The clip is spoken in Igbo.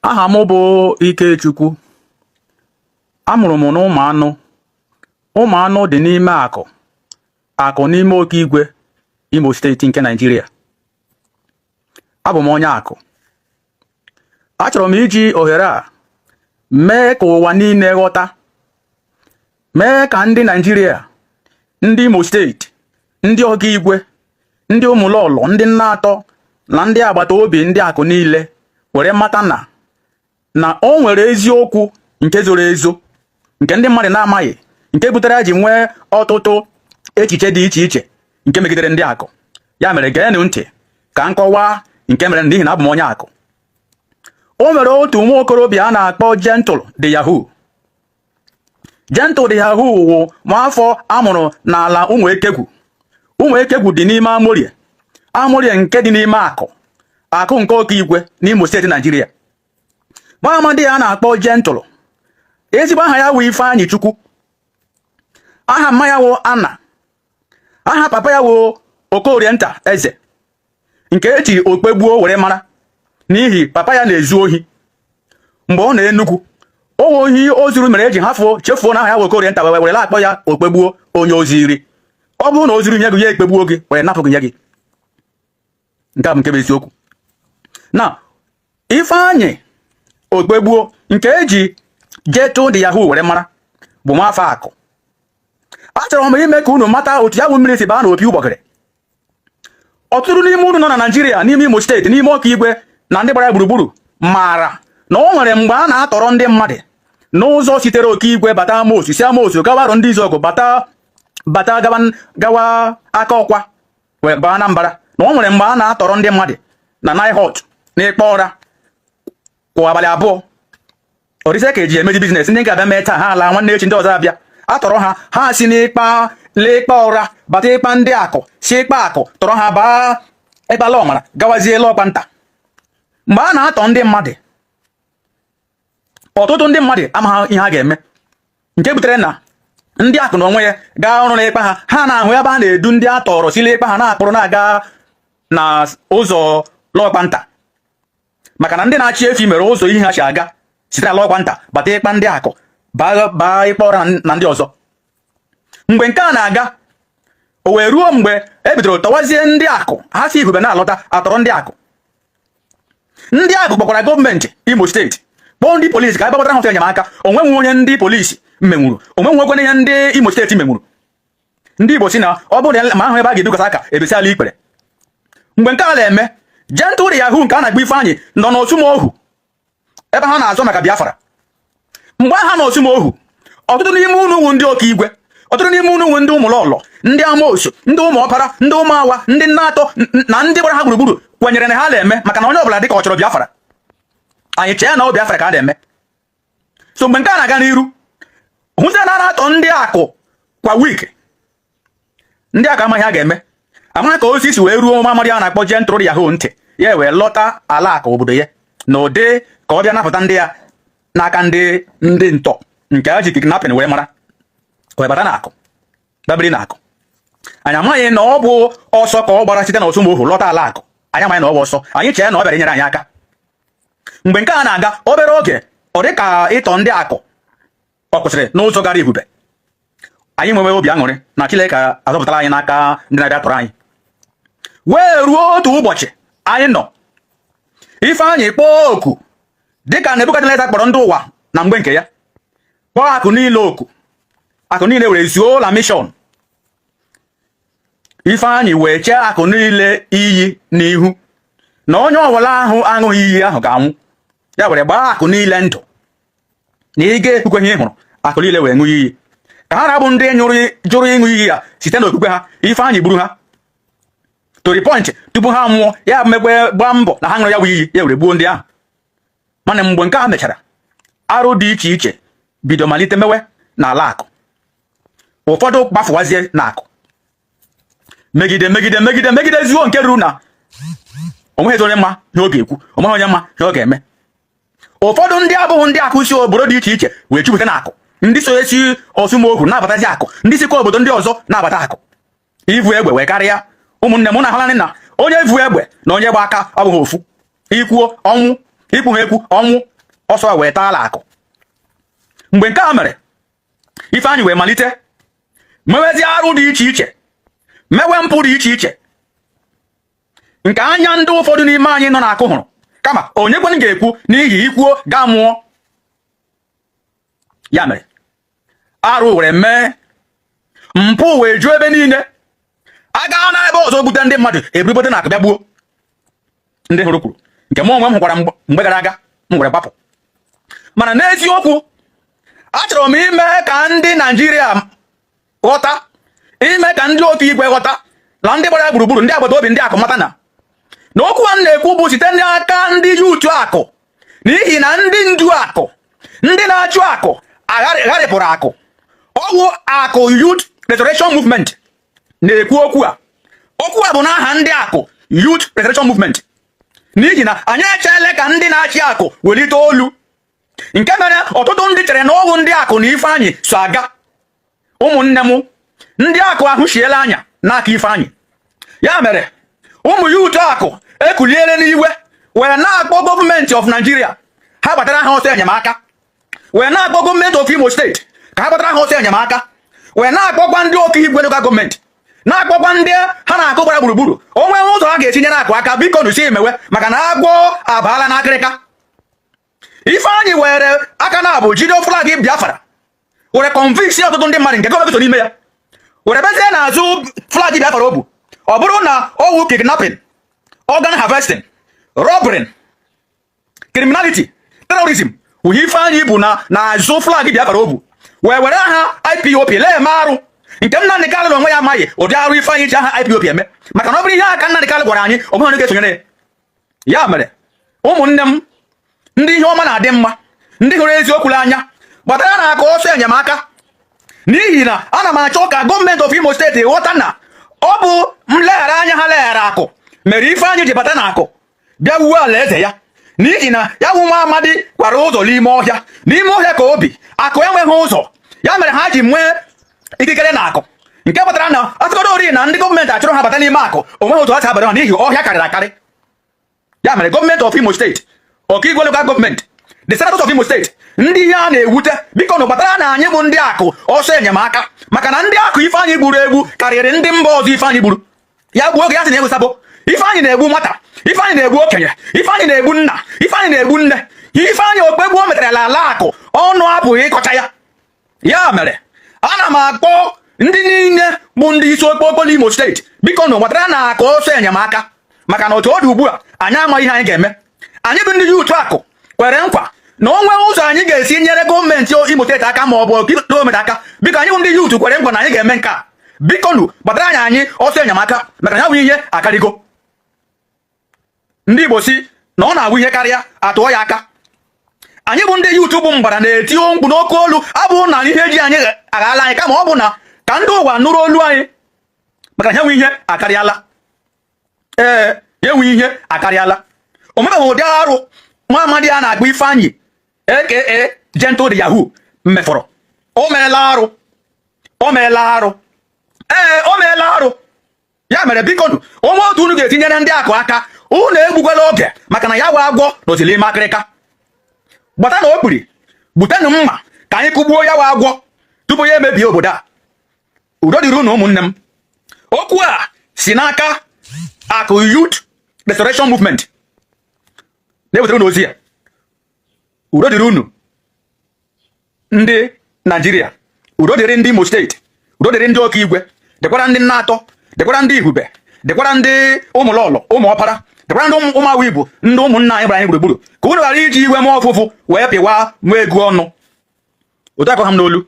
Aha m bụ Ikechukwu. Amụrụ m n'Ụmụanụ. Ụmụanụ dị n'ime Akụ, Akụ n'ime Okigwe, Imo Steeti nke Naịjirịa. Abụ m onye Akụ. Achọrọ m iji ohere a mee ka ụwa niile ghọta, mee ka ndị Naịjirịa, ndị Imo Steeti, ndị Okigwe, ndị Ụmụlọlọ, ndị Nneatọ na ndị agbata obi ndị Akụ niile were mata na o nwere eziokwu nke zoro ezo, nke ndị mmadụ na-amaghị, nke butere ji nwee ọtụtụ echiche dị iche iche nke megidere ndị Akụ. Ya mere, geenụ ntị ka m kọwaa nke mere, n'ihi na abụ m onye Akụ. O nwere otu nwa okorobịa a na-akpọ Gentle de Yahoo. Gentle de Yahoo wụ nwaafọ amụrụ n'ala Ụmụekegwu. Ụmụekegwu dị n'ime Amorie, Amorie nke dị n'ime Akụ, Akụ nke Okigwe n'Imo Steeti, Naịjirịa. Nwa amadi a na-akpọ Gentle, ezigbo aha ya wụ Ifeanyị Chukwu. Aha mma ya wụ Anna. Aha papa ya wụ Okorie Nta Eze, nke eji okpegbuo were mara, n'ihi papa ya na-ezu ohi mgbe ọ na-Enugwu. O ohi o zuru mere eji hafụ chefuo na aha ya wụ Okorie Nta, were were akpọ ya okpegbuo, onye oziri. Ọ bụrụ na o zuru nye gị, ya ekpegbuo gị were napụ gị nye gị. Nke a bụ nke bụ eziokwu na Ifeanyị Okpegbuo, nke eji Gentle de Yahoo were mara, bụ nwafọ Akụ. Achọrọ m ime ka unu mata otu ya bụ mmiri si baa n'opi ụgbọgịrị. Ọtụtụ n'ime unu nọ na Naịjirịa, n'ime Imo Steeti, n'ime Okigwe na ndị gbara ya gburugburu, maara na o nwere mgbe a na-atọrọ ndị mmadụ n'ụzọ sitere Okigwe bata Amosu, si Amosu gawa Arọ Ndị Izuọgụ, bata gawa gawa aka ọkwa wee baa Anambra, na o nwere mgbe a na-atọrọ ndị mmadụ na Nihot n'Ịkpa Ọra kwa abalị 2. Ọ dịzị ka eji emezi business. Ndị ga-abịa mee taa, ha ala, nwanne echi ndị ọzọ abịa atọrọ ha. Ha si n'Ịkpa l'Ịkpa Ọra bata Ịkpa ndị Akụ, si Ịkpa Akụ tọrọ ha baa Ịkpala Ọmara, gawazie Lọkpa Nta. Mgbe a na-atọ ndị mmadụ, ọtụtụ ndị mmadụ amaghị ihe ha ga-eme, nke butere na ndị Akụ na onwe ya gaa ọrụ n'Ịkpa ha, ha na-ahụ ebe a na-edu ndị a tọrọ si l'Ịkpa ha na-akpụrụ na-aga na ụzọ Lọkpa Nta, maka na ndị na-achị efi mere ụzọ ihe ha si aga site na Lọkpa Nta bata Ịkpa ndị Akụ, baa Ịkpa Ọra na ndị ọzọ. Mgbe nke a na-aga, o wee ruo mgbe e bidoro tọwazie ndị Akụ. Ha si Ihube na-alọta, atọrọ ndị Akụ. Ndị Akụ kpọkwara gọọmenti Imo Steeti, kpọọ ndị polisi ka a gbakọtara ha ọsọ enyemaka. Onwenwe onye ndị polisi menwuru, onwenwe ihe ndị Imo Steeti menwuru. Ndị Igbo si na ọ bụrụ na ma ahụ ebe a ga-edukwasị aka ebesi ala ikpere. Mgbe nke a na-eme, Gentle de Yahoo nke a na-akpọ Ifeanyị nọ n'Osumohu ebe ha na-azọ maka Biafra. Mgbe ha nọ Osumohu, ọtụtụ n'ime unu wu ndị Okigwe, ọtụtụ n'ime unu wu ndị Ụmụlọlọ, ndị Amosu, ndị Ụmụọkpara, ndị Ụmụawa, ndị Nneatọ na ndị gbara ha gburugburu kwenyere na ha na-eme, maka na onye ọbụla dịka ọ chọrọ Biafra. Anyị chee na ọ Biafra ka a na-eme. So mgbe nke a na-aga n'iru, hụzie na a na-atọ ndị Akụ kwa week, ndị Akụ amaghị ha ga-eme. Amaghị ka osi si wee ruo nwa amadi a na-akpọ Gentle de Yahoo ntị, ya wee lọta ala Akụ, obodo ya, na ụdị ka ọ bịa napụta ndị ya n'aka ndị ntọ nke a ji kidnapping wee mara, wee bata na Akụ, babiri na Akụ. Anyị amaghị na ọ bụ ọsọ ka ọ gbara site na Osumohu lọta ala Akụ. Anyị amaghị na ọ bụ ọsọ. Anyị chee na ọ bịara inyere anyị aka. Mgbe nke a na-aga, obere oge, ọ dị ka ịtọ ndị Akụ ọ kwụsịrị n'ụzọ gara Ihube. Anyị nwewe obi aṅụrị na Chineke azọpụtara anyị n'aka ndị na-abịa tọrọ anyị. Wee ruo otu ụbọchị anyị nọ, Ifeanyị kpọọ oku dịka Nebukadneza kpọrọ ndị ụwa na mgbe nke ya, kpọọ Akụ niile oku. Akụ niile were zuo la mission. Ifeanyị wee chee Akụ niile iyi n'ihu na onye ọbụla ahụ aṅụghị iyi ahụ ga-anwụ. Ya were gbaa Akụ niile ndụ na ị ga-ekwukwe ihe ị hụrụ. Akụ niile wee ṅụọ iyi. Ka ha na-abụ ndị nyụrụ jụrụ ịṅụ iyi ya site n'okwukwe ha, Ifeanyị gburu ha to the point tupu ha nwụọ. Ya mekwe gbaa mbọ na ha ṅụrụ ya bụ iyi, ya were gbuo ndị ahụ. Mana mgbe nke a mechara, arụ dị iche iche bido malite mewe n'ala Akụ. Ụfọdụ gbafuwazie na Akụ megide megide megide megide zuo nke ruru na onweghị onye mma ihe ọ ga-ekwu, onweghị onye mma ihe ọ ga-eme. Ụfọdụ ndị abụghị ndị Akụ si obodo dị iche iche wee jupụta na Akụ. Ndị so esi Osumohu na-abatazi Akụ, ndị sikwa obodo ndị ọzọ na-abata Akụ. Ivu egbe wee karịa. Ụmụnne m, na ahụlanị na onye vu egbe na onye gba aka abụghị ofu. Ikwuo ọnwụ, ikwu ha ekwu ọnwụ. Ọsọ wee taala akụ. Mgbe nke a mere, Ifeanyị wee malite mewezi arụ dị iche iche, mewe mpụ dị iche iche nke anya ndị ụfọdụ n'ime anyị nọ n'akụ hụrụ, kama onye kwenụ ga-ekwu n'ihi ikwuo gaa mụọ. Ya mere arụ were mee, mpụ wee juo ebe niile. A gaa n'ebe ọzọ gbute ndị mmadụ, eburubodo na akụ bịa gbuo. Ndị hụrụ kwuru nke mụ onwe m hụkwara mgbe gara aga m were gbapụ. Mana n'eziokwu, achọrọ m ime ka ndị Naijiria ghọta, ime ka ndị Okigwe ghọta na ndị gbara gburugburu, ndị agbata obi ndị akụ mata na okwu a m na-ekwu bụ site n'aka ndị youth akụ, n'ihi na ndị ndu akụ, ndị na-achụ akụ agharịpụrụ akụ. Ọwụ Akụ Youth Restoration Movement na-ekwu okwu a. Okwu a bụ n'aha ndị Akụ Youth Restoration Movement, n'ihi na anyị echeela ka ndị na-achị akụ welite olu, nke mere ọtụtụ ndị chere na ọwụ ndị akụ na Ifeanyị so aga. Ụmụnne m, ndị akụ ahụchiela anya n'aka Ifeanyị. Ya mere ụmụ youth akụ ekuliele n'iwe wee na-akpọ gọọmenti of Nigeria ha gbatara ha ọsọ enyemaka, wee na-akpọ gọọmenti of Imo Steeti ka ha gbatara ha ọsọ enyemaka, wee na-akpọkwa ndị Okigwe local gọọmenti, na-akpọkwa ndị ha na-akụ gbara gburugburu onwe ụzọ ha ga-etinyere akụ aka. Biko nusi emewe, maka na agwọ abaala n'akịrịka. Ifeanyị were aka na abụ jide flag Biafra were convince ọtụtụ ndị mmadụ, nke gọọmenti so n'ime ya, were bezie n'azụ flag Biafra o bu. Ọ bụrụ na ọwụ kidnapping, organ harvesting, robbery, criminality, terrorism wụnye Ifeanyị bụ na n'azụ flag Biafra o bu wee were aha IPOB lee-eme arụ, nke Nnamdị Kanụ na onwe ya amaghị ụdị arụ Ifeanyị ji aha IPOB eme, maka na ọ bụrụ ihe a ka Nnamdị Kanụ gwara anyị, ọ bụghị onye ga-esonyere ya. Ya mere ụmụnne m, ndị ihe ọma na-adị mma, ndị hụrụ eziokwu n'anya, gbatara na aka ọsọ enyemaka, n'ihi na ana m achọ ka gọọmenti of Imo Steeti ghọta na ọ bụ nleghara anya ha leghara akụ mere Ifeanyị ji bata na akụ bịa wuo alaeze ya, n'ihi na ya wụ nwa amadi kwara ụzọ n'ime ọhịa. N'ime ọhịa ka obi akụ enweghị ụzọ. Ya mere ha ji nwee ikikere na akụ, nke kpatara na atụkọrọ ori na ndị gọọmenti achọrọ ha bata n'ime akụ, onweghị ụzọ ha si abata ha n'ihi ọhịa karịrị akarị. Ya mere gọọmenti of Imo Steeti, Okigwe local gọọmenti, the senators of Imo Steeti, ndị ihe a na-ewute, biko nụ gbatara na anyị bụ ndị akụ ọsọ enyemaka, maka na ndị akụ Ifeanyị gburu egbu karịrị ndị mba ọzọ Ifeanyị gburu. Ya gbuo oge ya sị na ewesabụ Ifeanyị na-egbu nwata, Ifeanyị na-egbu okenye, Ifeanyị na-egbu nna, Ifeanyị na-egbu nne. Ifeanyị okpegbu o metarala ala akụ, ọnụ apụghị ịkọcha ya. Ya mere ana m akpọ ndị niile bụ ndị isi okpokpo n'Imo Steeti, biko nụ gbatara na akụ ọsọ enyemaka, maka na otu ọ dị ugbu a, anyị amaghị ihe anyị ga-eme. Anyị bụ ndị youth akụ kwere nkwa na o nwee ụzọ anyị ga-esi nyere gọọmenti Imo Steeti aka ma ọ bụ gọọmenti aka. Biko, anyị bụ ndị youth kwere nkwa na anyị ga-eme nke a. Biko nụ gbatara anyị ọsọ enyemaka, maka na ya bụ ihe akarịgo. Ndị Igbo si na ọ na-abụ ihe karịa, atụọ ya aka. Anyị bụ ndị youth bụ mgbara na-eti mkpu n'oke olu, abụ na ihe ji anyị aghala anyị, kama ọ bụ na ka ndị ụwa nụrụ olu anyị, maka na ya nwe ihe akarịala. Ee, ya enwe ihe akarịala. O mebeghị ụdị arụ nwa amadi a na-akpọ Ifeanyị, aka Gentle the Yahoo, mmefọrọ. O meela arụ, o meela arụ. Ee, o meela arụ. Ya mere biko nụ, onwe otu unu ga-etinyere ndị akụ aka, unu egbukwala oge, maka na ya wa agwọ n'otili ime akịrịka. Gbata na okpiri, gbutenụ mma ka anyị kụgbuo ya wa agwọ tupu ya emebie obodo a. Udo dịrị unu, ụmụnne m. Okwu a si n'aka Akụ Youth Restoration Movement na-ewetara unu ozi ya. Udo dịrị unu ndị Naijiria, udo dịrị ndị Imo Steeti, udo dịrị ndị Okigwe, dịkwara ndị Nna-Atọ, dịkwara ndị Ihube, dịkwara ndị Ụmụlọlọ, Ụmụ Ọpara, dịkwara ndị ụmụawa Igbo, ndị ụmụnna anyị gbara anyị gburugburu, ka unu ghara iji iwe mee ọfụfụ wee pịwa nwa egu ọnụ. Otu akọ ha m n'olu.